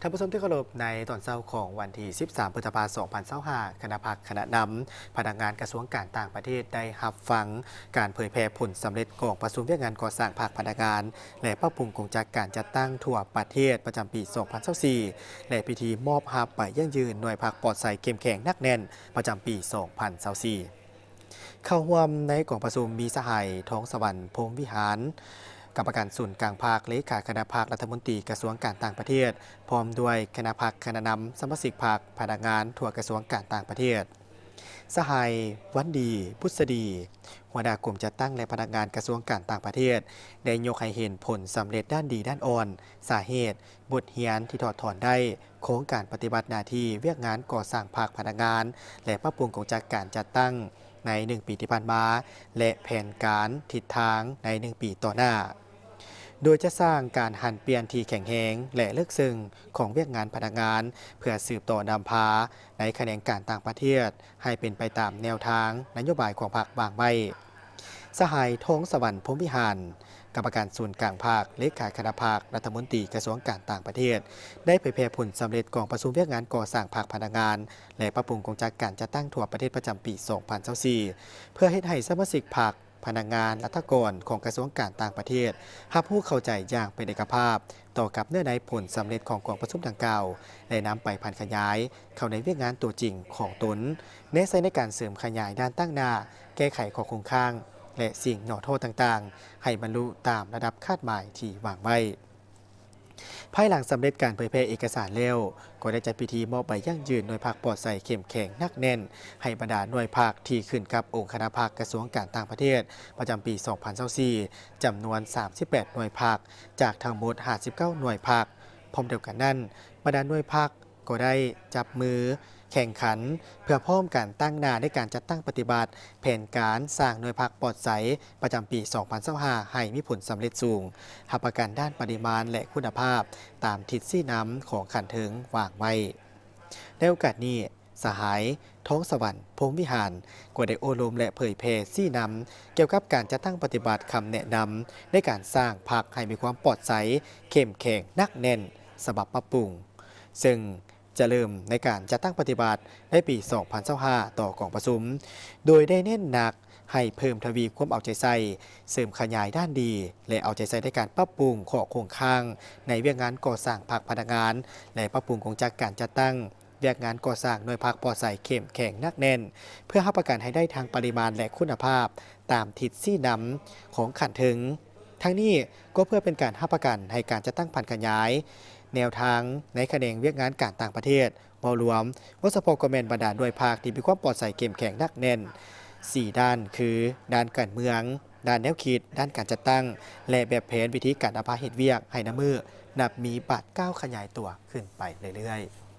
ທ່ານຜູ້ຊົມທີ່ເຄົາລົບ, ໃນຕອນເຊົ້າຂອງວັນທີສິບສາມ ພຶດສະພາ ສອງພັນຊາວຫ້າ ຄະນະພັກຄະນະນຳພະນັກງານກະຊວງການຕ່າງປະເທດ ໄດ້ຮັບຟັງການເຜີຍແຜ່ຜົນສຳເລັດກອງປະຊຸມວຽກງານກໍ່ສ້າງພັກພະນັກງານ ແລະ ປັບປຸງກົງຈັກການຈັດຕັ້ງທົ່ວປະເທດປະຈຳປີ ສອງພັນຊາວສີ່ ແລະ ພິທີມອບຮັບໃບຢັ້ງຢືນໜ່ວຍພັກປອດໃສເຂັ້ມແຂງໜັກແໜ້ນປະຈຳປີ ສອງພັນຊາວສີ່. ເຂົ້າຮ່ວມໃນກອງປະຊຸມມີສະຫາຍ ທອງສະຫວັນ ພົມວິຫານ ກຳມະການສູນກາງພັກ, ເລຂາຄະນະພັກ, ລັດຖະມົນຕີກະຊວງການຕ່າງປະເທດ ພ້ອມດ້ວຍຄະນະພັກຄະນະນຳ, ສະມາຊິກພັກ, ພະນັກງານທົ່ວກະຊວງການຕ່າງປະເທດ. ສະຫາຍ ວັນດີ ບຸດສະດີ ຫົວໜ້າກົມຈັດຕັ້ງ ແລະ ພະນັກງານກະຊວງການຕ່າງປະເທດ ໄດ້ຍົກໃຫ້ເຫັນຜົນສຳເລັດດ້ານດີດ້ານອ່ອນ, ສາເຫດ, ບົດຮຽນທີ່ຖອດຖອນໄດ້ຂອງການປະຕິບັດໜ້າທີ່ວຽກງານກໍ່ສ້າງພັກພະນັກງານ ແລະ ປັບປຸງກົງຈັກການຈັດຕັ້ງໃນໜຶ່ງປີທີ່ຜ່ານມາ ແລະ ແຜນການທິດທາງໃນໜຶ່ງປີຕໍ່ໜ້າ, ໂດຍຈະສ້າງການຫັນປ່ຽນທີ່ແຂງແຮງ ແລະ ເລິກເຊິ່ງຂອງວຽກງານພະນັກງານ ເພື່ອສືບຕໍ່ນຳພາໃນຂະແໜງການຕ່າງປະເທດ ໃຫ້ເປັນໄປຕາມແນວທາງນະໂຍບາຍຂອງພັກວາງໄວ້. ສະຫາຍ ທອງສະຫວັນ ພົມວິຫານ ກຳມະການສູນກາງພັກ, ເລຂາຄະນະພັກ, ລັດຖະມົນຕີກະຊວງການຕ່າງປະເທດ ໄດ້ເຜີຍແຜ່ຜົນສຳເລັດກອງປະຊຸມວຽກງານກໍ່ສ້າງພັກພະນັກງານ ແລະ ປັບປຸງກົງຈັກການຈັດຕັ້ງທົ່ວປະເທດປະຈຳປີ ສອງພັນຊາວສີ່ ເພື່ອເຮັດໃຫ້ສະມາຊິກພັກ, ພະນັກງານ, ລັດຖະກອນຂອງກະຊວງການຕ່າງປະເທດ ຮັບຮູ້ເຂົ້າໃຈຢ່າງເປັນເອກະພາບຕໍ່ກັບເນື້ອໃນຜົນສຳເລັດຂອງກອງປະຊຸມດັ່ງກ່າວ ແລະ ນຳໄປຜັນຂະຫຍາຍເຂົ້າໃນວຽກງານຕົວຈິງຂອງຕົນ, ແນໃສ່ໃນການເສີມຂະຫຍາຍດ້ານຕັ້ງໜ້າ, ແກ້ໄຂຂໍ້ຄົງຄ້າງ ແລະ ສິ່ງຫຍໍ້ທໍ້ຕ່າງໆ ໃຫ້ບັນລຸຕາມລະດັບຄາດໝາຍທີ່ວາງໄວ້. ພາຍຫຼັງສຳເລັດການເຜີຍແຜ່ເອກະສານແລ້ວ, ກໍໄດ້ຈັດພິທີມອບໃບຢັ້ງຢືນໜ່ວຍພັກປອດໃສເຂັ້ມແຂງໜັກແໜ້ນ ໃຫ້ບັນດາໜ່ວຍພັກທີ່ຂຶ້ນກັບອົງຄະນະພັກກະຊວງການຕ່າງປະເທດ ປະຈຳປີ ສອງພັນຊາວສີ່ ຈຳນວນ ສາມສິບແປດ ໜ່ວຍພັກ ຈາກທັງໝົດ ຫ້າສິບເກົ້າ ໜ່ວຍພັກ. ພ້ອມດຽວກັນນັ້ນ, ບັນດາໜ່ວຍພັກ ກໍໄດ້ຈັບມືແຂ່ງຂັນ ເພື່ອພ້ອມກັນຕັ້ງໜ້າໃນການຈັດຕັ້ງປະຕິບັດແຜນການສ້າງໜ່ວຍພັກປອດໃສປະຈຳປີ ສອງພັນຊາວຫ້າ ໃຫ້ມີຜົນສຳເລັດສູງ, ຮັບປະກັນດ້ານປະລິມານ ແລະ ຄຸນນະພາບ ຕາມທິດຊີ້ນຳຂອງຂັ້ນເທິງວາງໄວ້. ໃນໂອກາດນີ້, ສະຫາຍ ທອງສະຫວັນ ພົມວິຫານ ກໍໄດ້ໂອ້ລົມ ແລະ ເຜີຍແຜ່ຊີ້ນຳກ່ຽວກັບການຈັດຕັ້ງປະຕິບັດຄຳແນະນຳໃນການສ້າງພັກໃຫ້ມີຄວາມປອດໃສ, ເຂັ້ມແຂງ, ໜັກແໜ້ນ ສະບັບປັບປຸງ, ເຊິ່ງ ຈະເລີ່ມໃນການຈັດຕັ້ງປະຕິບັດໃນປີ ສອງພັນຊາວຫ້າ ຕໍ່ກອງປະຊຸມ, ໂດຍໄດ້ເນັ້ນໜັກໃຫ້ເພີ່ມທະວີຄວາມເອົາໃຈໃສ່, ເສີມຂະຫຍາຍດ້ານດີ ແລະ ເອົາໃຈໃສ່ໃນການປັບປຸງຂໍ້ຄົງຄ້າງໃນວຽກງານກໍ່ສ້າງພັກພະນັກງານ ແລະ ປັບປຸງກົງຈັກການຈັດຕັ້ງວຽກງານກໍ່ສ້າງໜ່ວຍພັກປອດໃສເຂັ້ມແຂງໜັກແໜ້ນ, ເພື່ອຮັບປະກັນໃຫ້ໄດ້ທັງປະລິມານ ແລະ ຄຸນນະພາບຕາມທິດຊີ້ນຳຂອງຂັ້ນເທິງ. ທັງນີ້ກໍເພື່ອເປັນການຮັບປະກັນໃຫ້ການຈັດຕັ້ງຜັນຂະຫຍາຍແນວທາງໃນຂະແໜງວຽກງານການຕ່າງປະເທດເວົ້າລວມ, ເວົ້າສະເພາະກໍແມ່ນບັນດາໜ່ວຍພັກທີ່ມີຄວາມປອດໃສເຂັ້ມແຂງໜັກແໜ້ນສີ່ດ້ານ ຄື ດ້ານການເມືອງ, ດ້ານແນວຄິດ, ດ້ານການຈັດຕັ້ງ ແລະ ແບບແຜນວິທີການນຳພາເຮັດວຽກໃຫ້ນຳມື້ນັບມີບາດກ້າວຂະຫຍາຍຕົວຂຶ້ນໄປເລື້ອຍໆ.